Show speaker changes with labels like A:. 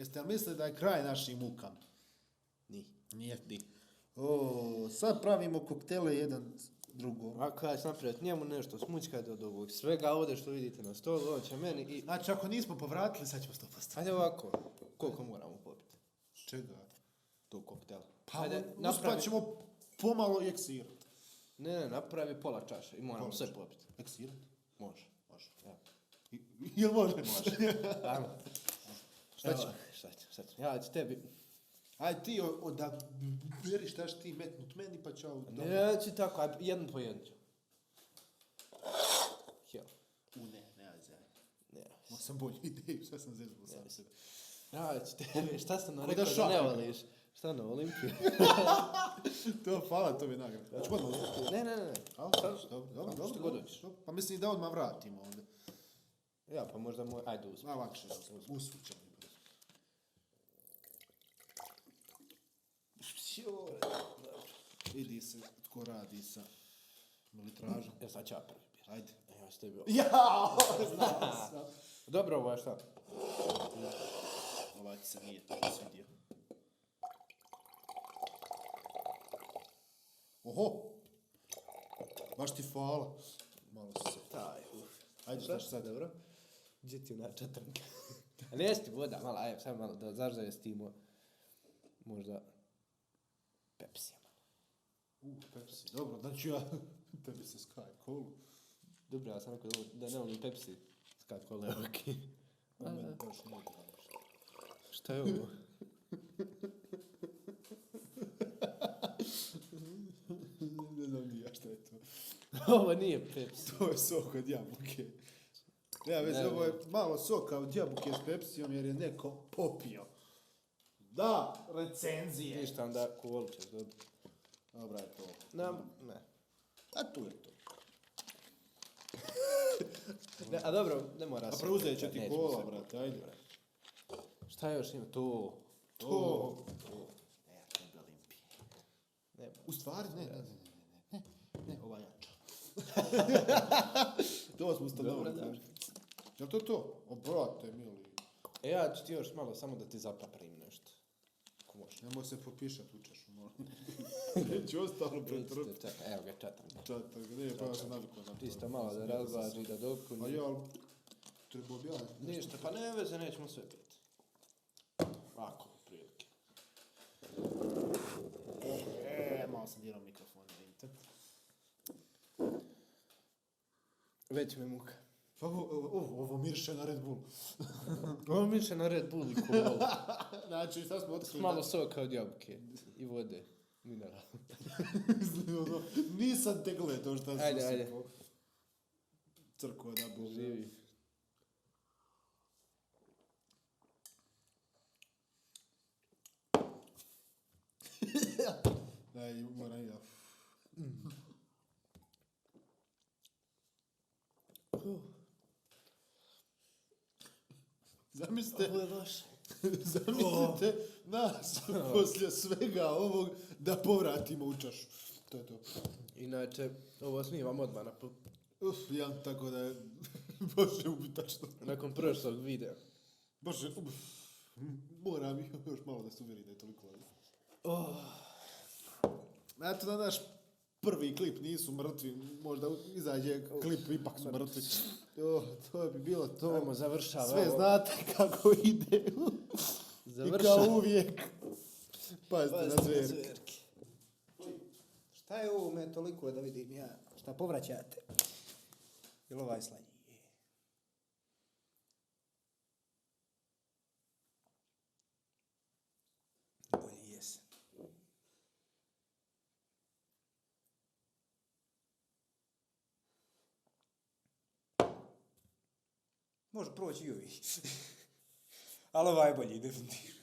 A: Jeste li mislili da je kraj našim mukama?
B: Nije.
A: Sad pravimo koktele jedan drugom.
B: Ako ja ću napraviti njemu nešto, smućkajte od ovog svega ovdje što vidite na stolu, on će meni i...
A: Znači, ako nismo povratili, sad ćemo 100%.
B: Ajde ovako, koliko moramo popiti?
A: Čega?
B: Tu koktela.
A: Pa, uspat ćemo pomalo i eksirati.
B: Ne, napravi pola čaše i moramo sve popiti.
A: Eksirati?
B: Može.
A: Ja. Jel može?
B: Može. Ajmo. Šta ću? Ja ću tebi...
A: Aj ti onda beri šta ćeš ti metnut meni pa ću...
B: Ne, ja ću tako, aj jednu po jednu ću. Jel.
A: Ne, Ma sam bolju ideju, šta sam zezbao sam sebe.
B: Ja ću tebi, šta sam nam rekao da ne voliš? Šta na Olimpiju?
A: To, hvala, to mi je nagrada. Hoću odmah uzeti?
B: Ne.
A: Dobro.
B: Što god hoćeš.
A: Pa mislim da odmah vratimo ovdje.
B: Ja, pa možda moj... Ajde, uzmi.
A: Lakše, usvućemo. Vidi se tko radi sa militražom.
B: Ja sad ću ja prvi bira.
A: Ajde.
B: Ja ću tebi...
A: Jao, znao sam.
B: Dobro, ovo je šta?
A: Ovaj ti se nije to svidio. Oho! Baš ti hvala. Malo se... Ajde, šta sad?
B: Dobro. Gdje ti ona četvrnka? Ali jesi ti voda, malo, ajde, sad malo da zažestimo. Možda... Pepsi.
A: Pepsi, dobro, znači ja tebi se Sky Cola.
B: Dobro, ja sam rekao da ne volim Pepsi. Sky Cola je okej.
A: Meni baš nije drago.
B: Šta je ovo?
A: Ne znam ni ja šta je to.
B: Ovo nije Pepsi.
A: To je sok od jabuke. Ja već, ovo je malo soka od jabuke s Pepsijom jer je neko popio. Da, recenzije.
B: Ništa, onda kolu ćeš dobiti.
A: Dobra je to.
B: Ne.
A: A tu je to.
B: A dobro, ne mora
A: A
B: se.
A: preuzet će ti
B: Nećemo
A: kola,
B: se.
A: brate, ajde.
B: Šta još ima? To.
A: Ne, to je Olimpije.
B: Ne.
A: U stvari, ne, ova jača. To smo ustanovili.
B: Dobro,
A: Jel to? O, brate, mili.
B: Ja ću ti još malo samo da ti zapaprim nešto. Ako možeš.
A: Nemoj se popišat u čašu, moram. Neću ostalo pretrpiti.
B: Evo ga, četvrnka.
A: Četak, nije, pa ja sam navikao na to.
B: Čisto malo da razvaži, da dopuni.
A: A ja, treba objaviti.
B: Ništa, pa ne veze, nećemo sve piti. Ovako, prilike.
A: Malo sam dirao mikrofon, vidite.
B: Već me muka.
A: Pa ovo mirše na Red Bull.
B: Ovo miše na Red Bull i kolu.
A: Znači, šta smo otkrili?
B: Malo soka od jabuke i vode. Mineral.
A: Nisam te gledao šta sam
B: Ajde.
A: Crkva da Bog.
B: Živi.
A: Daj, moram ja. Zamislite nas poslije svega ovog da povratimo u čašu. To je to.
B: Inače, ovo snimam odmah
A: Ja tako da je baš je ubitačno.
B: nakon prošlog videa.
A: Baš je, moram još malo da se uvjeri da je toliko lagano. Eto da naš prvi klip nisu mrtvi, možda izađe klip ipak su mrtvi. To bi bilo to.
B: Ajmo, završava
A: Sve
B: ovo.
A: znate kako ide. I kao uvijek. Pazite na zverke.
C: Šta je ovo me toliko da vidim ja? Šta povraćate? Jel ovaj slanji? Bolje jesam. Može proći i ovi. Ali ovaj bolji, definitivno.